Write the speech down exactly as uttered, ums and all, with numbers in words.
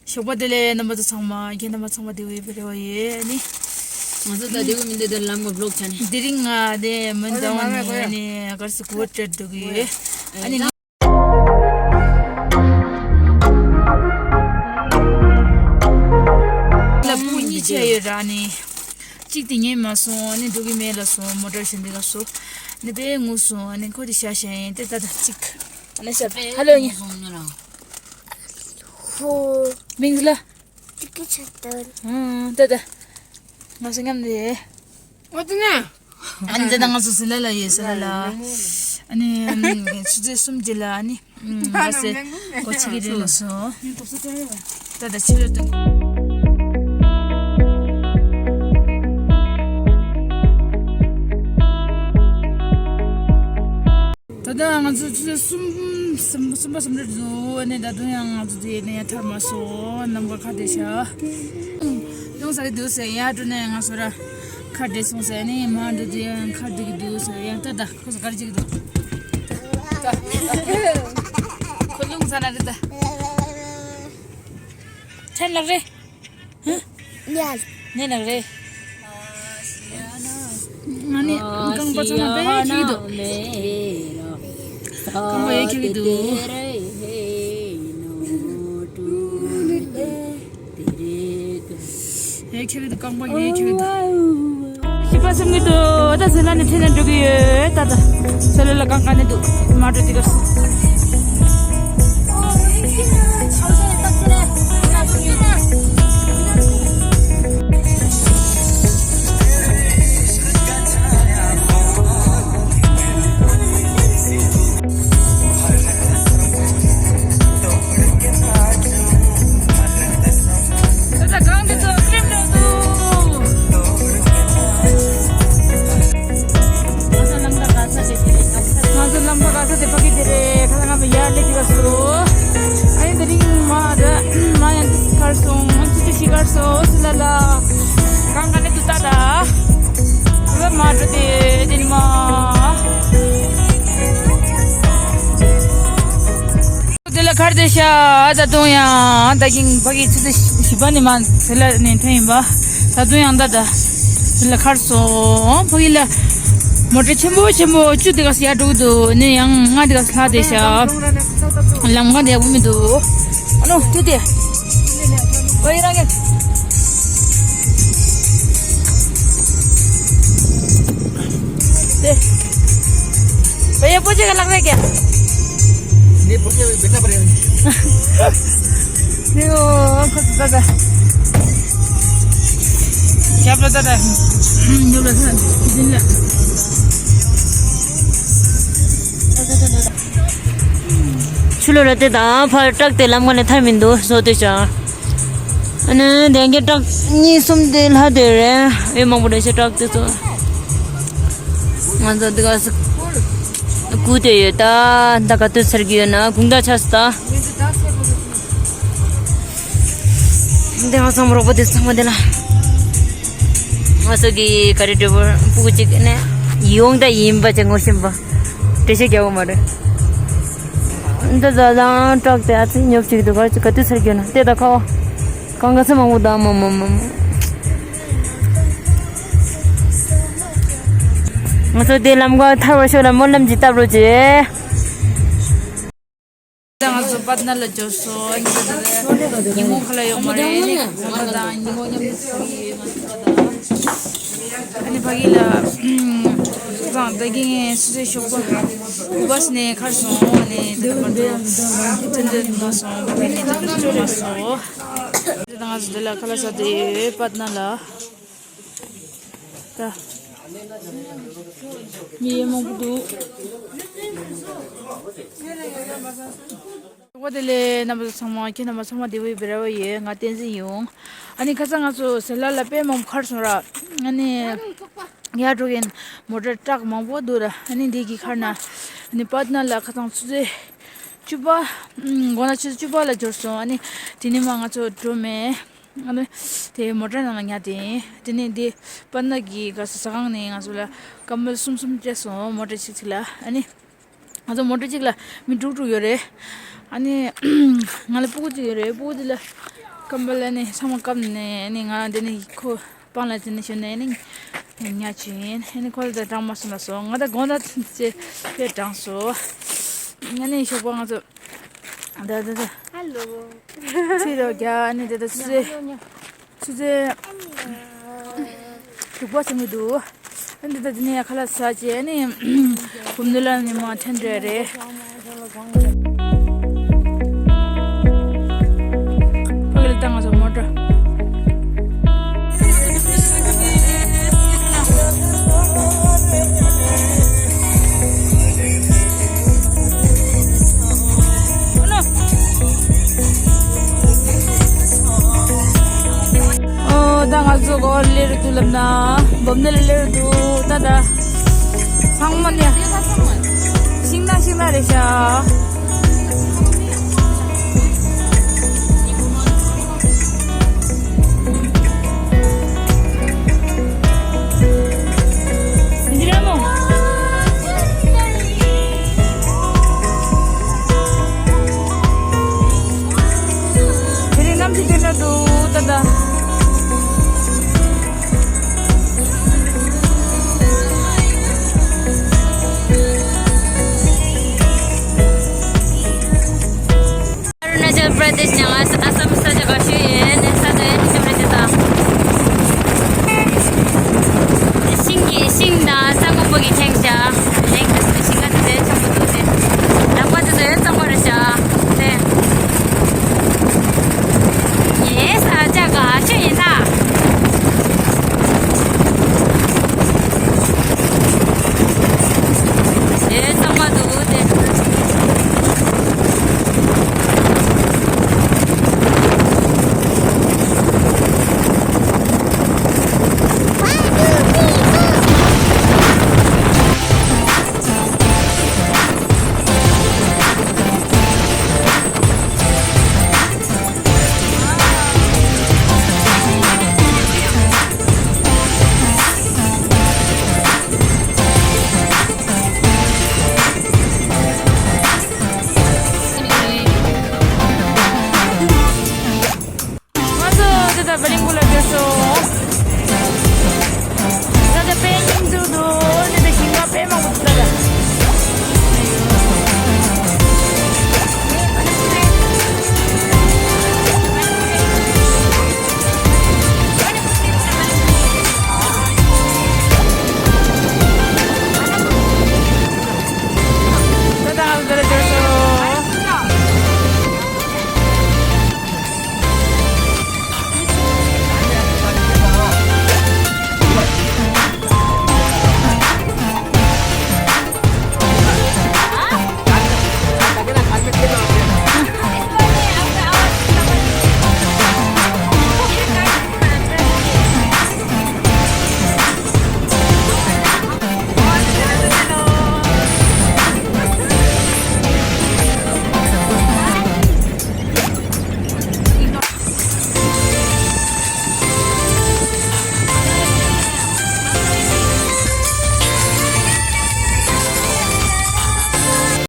ཞོགས་པ་བདེ་ལེགས། རྣམ་པ་ཚོ་ཚང་མ་ཁྱེད་རྣམ་པ་ཚང་མ་བདེ་པོ་ཡོད་པའི་རེ་བ་ཡོད། ཨ་ནི་ང་ཚོ་ད་བདེ་པོ་མི་འདུག་ད་ལམ་ག་བློག་ཆ་ནས། དེ་རིང་ང་དེ་མི་འདང་ནི་ཨ་ནི་གར་སི་གོ་སྤྲད་འགྲོ་གི་ཡོད། ཨ་ནི་ང་ལ་བུ་གཉིས་ཆ་ཡོད་ར། ཨ་ནི་གཅིག་དེ་ཉན་མ་སོང་། ཨ་ནི་འགྲོ་གི་མེད་ལབ་སོང་། མོ་ཊ་ཞོན་དེ་ག་སོང་། ཨ་ནི་དཔེ་ངུ་སོང་། ཨ་ནི་ཁོ་དེ་ཤ་ཤ་ཡིན་དེ་ད་ད་གཅིག་ཨ་ནི་ཤ་ཧ་ལོ་ཡིན། ཧོ། མིང་ལ། ཏི་ཀི་ཆ་ཏན། ཨང་། ད་ད། ང་ཚོ་མཉམ་དུ་ཡོད། ཨོ་ཏི་ནེ། ཨ་ནི་ད་ད་ང་ཚོ་སི་ལ་ལ་ཡོད། སི་ལ་ལ། ཨ་ནི་ཆུ་ཚོད་གསུམ་རྗེས་ལ་ཨ་ནི་ང་ཚོ་གོ་ཆི་གི་རེད་ལ་སོ། ད་ད་ཕྱི་ལོགས་ཏུ། ད་ལྟ་ང་ཚོ་ཆུ་ཚོད་གསུམ་གསུམ་གསུམ་པ་གསུམ་འདྲ་འདུག་ཨ་ནི་ད་དུང་ཡང་ང་ཚོ་དེ་ནས་ཡར་ཐར་མ་སོང་། ནམ་མཁའ་ཁ་བདེ་ཤག་ཡོང་ས་གི་འདུག་ཟེར། ཡར་འགྲོ་ནས་ང་ཚོ་ར་ཁ་བདེ་སོང་ཟེར། ཨ་ནི་མར་འགྲོ་དུས་ཡང་ཁ་བདེ་གི་འདུག་ཟེར། ཡང་ད་ད་ཁོ་ཚོ་ག་རེ་བྱེད་ཀྱི་འདུག་ད་ཁོ་རླུང་ཟ་ན་རེད་ད། ཕྲན་ལགས་རེད། ཉལ། ཉལ་ནག་རེད། ང་ནི་རྐང་པ་ཚང་མ་དཔེ་འཁྱེར་གྱི་འདུག་རྐང་པ་ཡོད་འཁྱེར་གྱི་འདུག་ཡོད་འཁྱེར་གྱི་འདུག་རྐང་པ་ཡོད་འཁྱེར་གྱི་འདུག་བཞི་པ་སེམས་ཀྱི་འདུག་ད་ཟི་ལ་ནི་འཕྲིན་ལས་འགྲོ་གི་ཡོད། ད་ད་ཟི་ལ་ལ་རྐང་ག་ནས་འདུག་མ་འགྲོ་དེ་ག་ང་ཚོ་ལམ་ཁ་ག་ས་དེ་ཕ་གི་དེ་རེད། ཁ་ལ་ང་ཚོ་ཡར་སླེབས་ཀྱི་ཡོད་སོ། ཨ་ནི་དེ་རིང་མ་ར་མ་ཡང་གར་སོང་། ང་ཚོ་ཅི་ཞིག་གར་སོང་སི་ལ་ལ། གང་ག་ནས་འདུག་ད་ད། ང་མ་འགྲོ་དེ་དེ་ནི་མ། དེ་ལ་ཁར་དེ་ཤ་ད་དུང་ཡང་ད་གིན་ཕ་གི་ཆུ་ཚོད་བཞི་པ་ནས་མ་དེ་ལ་ནས་ཐོན་ཡིན་པ། ད་དུང་ཡང་ད་ད་དེ་ལ་ཁར་སོང་ཕ་གི་ལ། མོ་ཊ་ཆེན་པོ་ཆེན་པོ་བཅུ་དེ་ག་ཡར་འགྲོ་གི་འདུག་ནས་ཡང་ང་དེ་ག་ལྷག་དེ་ཤ། ལམ་ཁ་དེ་ཡག་པོ་མི་འདུག་ཨ་ནོ་དེ་དེ། ཨོ་ཡི་རང་གི། དེ། བ་ཡ་པོ་ཅེ་ག་ལག་རེ་གེ། ནེ་པོ་ཅེ་བེ་ཏ་པ་རེ། ནེ་ཨོ་ཁོ་ཏ་ཏ། ཞབས་ལ་ཏ་ཏ། ཉོ་ལ་ཏ་ཏ། ཟིན་ལ། ཆུ་ལོ་ར་དེ་དང་ཕར་བྲག་དེ་ལམ་ཁ་ནས་ཐར་མི་འདུག་བཟོ་དེ་ཤ། ཨ་ནི་དེང་གི་བྲག་གཉིས་གསུམ་དེ་ལྷ་དེ་རེད། ཨེ་མང་པོ་རེད་ཤ་བྲག་དེ་ཚོ། ང་ཚོ་འདི་ག་སི་སྐུ་དེ་ཡོད་ད། ད་ག་དུས་ཚར་གི་ཡོད་ན་དགུང་ད་ཆ་སི་ད། འདི་ང་ཚང་མ་རོགས་པ་དེ་ཚང་མ་དེ་ལ། ང་ཚོ་གི་ག་རེ་འདྲ་བོ་སྤུ་གུ་གཅིག་ནས་ཡོང་ད་ཡིན་པ་ཅེ་ངོ་ཤེས་པ། འགྲེལ་བཤད་རྒྱག་གོ་མ་རེད། འདི་ཟ་ཟང་བྲག་དེ་ཨ་ཙི་ཉོབ་ཅིག་འདུག་ག་ཅིག་ག་དུས་ཚར་གྱོན་ན་དེ་ད་ཁ་བ། གང་ག་ཚེ་མང་པོ་ད་མ་མ་མ་མ། ང་ཚོ་དེ་ལམ་ཁ་ཐར་བར་ཤོག་ལ་སྨོན་ལམ་ཅིག་བཏབ་རོགས་བྱེད། ང་ཚོ་པད་ན་ལ་འབྱོར་སོང་། ཨ་ནི་ད་ལྟ་ཉིན་མོ་ཁ་ལ་ཡོང་མ་རེད། ཨ་ནི་ང་ཚོ་དང་ཉིན་མོ་མཉམ་དུ་ཕ་གི་ང་ཚོ་དང་། ཨ་ནི་ཕ་གི་ལ་ཁོ་རང་ད་གིན་སུ་སུའི་ཞོགས་པ་སྐུ་པས་ནས་ཁར་སོང་། ཨ་ནི་ད་ལྟ་ཁར་སོང་། ཐོན་ཐོན་འགྲོ་སོང་། ཕ་གི་ནས་ཐོན་འགྲོ་མ་སོང་། ད་ང་ཚོ་འདི་ལ་ཁ་ལག་ཟ་དེ་པད་ན་ལ། ད། མི་ཡེ་མང་པོ་འདུག་ཞོགས་པ་བདེ་ལེགས། རྣམ་པ་ཚོ་ཚང་མ་ཁྱེད་རྣམ་པ་ཚང་མ་བདེ་པོ་ཡོད་པའི་རེ་བ་ཡོད། ང་བསྟན་འཛིན་ཡིན། ཨ་ནི་ཁ་སང་ང་ཚོ་ཟི་ལ་ལ་དཔེ་མང་པོ་ཁར་སོང་ར། ཨ་ནི་ཡར་འགྲོ་མཁན་མོ་ཊ་ཊག་མང་པོ་འདུག་ར། ཨ་ནི་འདི་གི་ཁར་ན་ཨ་ནི་པད་ན་ལ་ཁ་སང་ཆུ་ཚོད་བཅུ་པ། དགོང་དག་ཆུ་ཚོད་བཅུ་པ་ལ་འབྱོར་སོང་། ཨ་ནི་དེ་ནས་མ་ང་ཚོ་འགྲོ་མེད། ཨ་ནི་དེ་མོ་ཊ་ནང་ལ་ཉལ་ཏེ། དེ་ནས་དེ་པད་ན་གི་ག་ས་ཟ་ཁང་ནས་ང་ཚོ་ལ་ཀམ་བལ་གསུམ་གསུམ་སྤྲད་སོང་། མོ་ཊ་གཅིག་གཅིག་ལ། ཨ་ནི་ང་ཚོ་མོ་ཊ་གཅིག་ལ་མི་དྲུག་དྲུག་ཡོད་རེད། ཨ་ནི་ང་ལ་སྤུ་གུ་གཅིག་ཡོད་རེད། སྤུ་གུ་དེ་ལ་ ཀམ་པ་ལ་ནི་ཚང་མ་བཀབ་ནས་ནི་ང་འདི་ནི་ཁོ་སྤང་ལ་འཛིན་ནས་ཞོན་ནས་ནི་ཉལ་ཅིན་ནི་ཁོ་ལ་ད་གྲང་མ་སོང་ལ་སོང་། ང་ད་དགོང་ད་ཚེ་ཕེ་གྲང་སོ། ང་ནི་ཞོགས་པ་ང་ཚོ་ད་ད་ད། ཧ་ལོ། ཚེ་རོ་རྒྱ་ནི་ད་ད་ཚེ། ཆུ་ཚོད་དྲུག་པ་ཟིན་གྱི་འདུག་ཨ་འདི་ད་འདི་ནས་ཁ་ལག་ཟ་བྱས་ཨ་ནི་བུམ་ནུ་ལ་ཉི་མ་ཐོན་འགྲོ་རེད། ཕ་གི་ལ་བཏང་ང་ཚོ་མོ་ཊ། ཨོ་ད་ང་ཚོ་གོ་ལེ་རུ་ཏུ་ལབ་ན་བོམ་ནེ་ལེ་རུ་ཏུ་ད་ད་ཚང་མ་ནས་ཤིང་ན་ཤིང་ན་རེ་ཤ། འདི་ར་མོ། དེ་རིང་གནམ་གཤིས་དེ་འདྲ་འདུག་ད་ད། Arunachal Pradesh ནས་ང་ཨ་སམ་ས་ཆ་ག་ཤི།